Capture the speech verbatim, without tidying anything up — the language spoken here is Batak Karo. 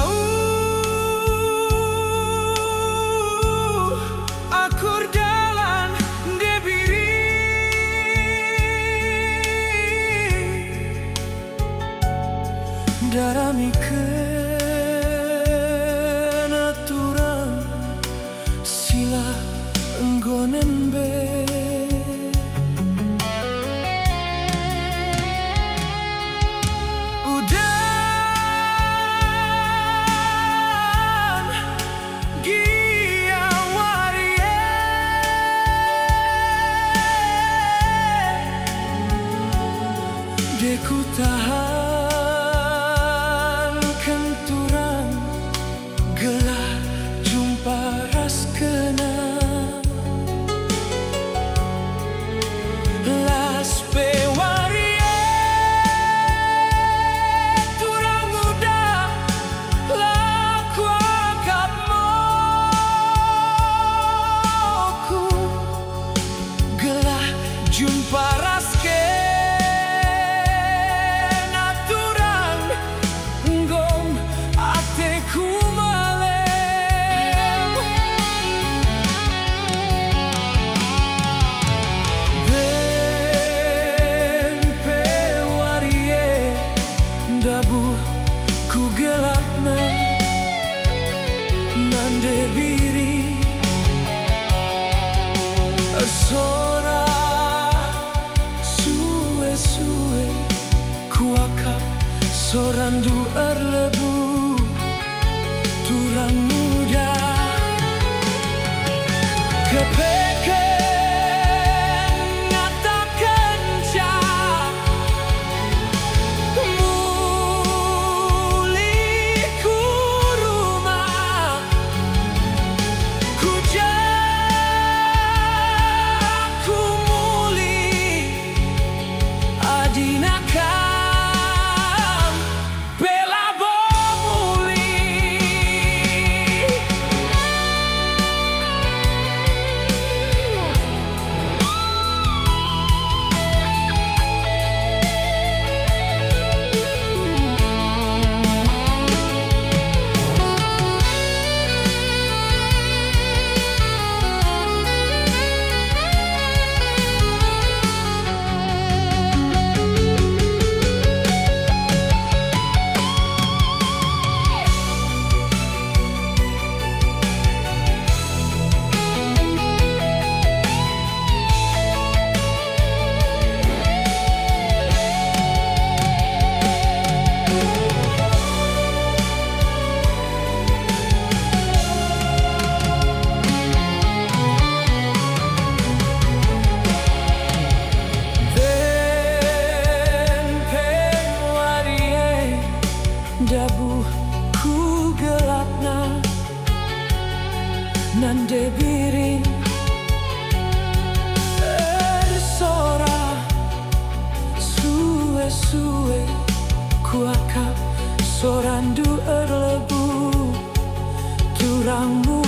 Uh, aku erdalan ndai Biri. Ndaramiken aturan si la enggo nembe. Udan gia wari e, ndai kutahanken turang gelah jumpa ras kena. Las pe wari e turang nguda la kuakap moku. Gelah jumpa ras kena turang, nggom ateku malem. Dem pe wari e ndabuh ku gelapna nande Biri. Ersora sue-sue kuakap sorandu erlebuh. Turang nguda kepeken ngatakenca, mulih ku rumah, ku ja ku mulih. Adina kam pe labo mulih. Dem pe wari e ndabuh ku gelapna nande Biri. Ersora sue-sue kuakap sorandu erlebuh. Turangmu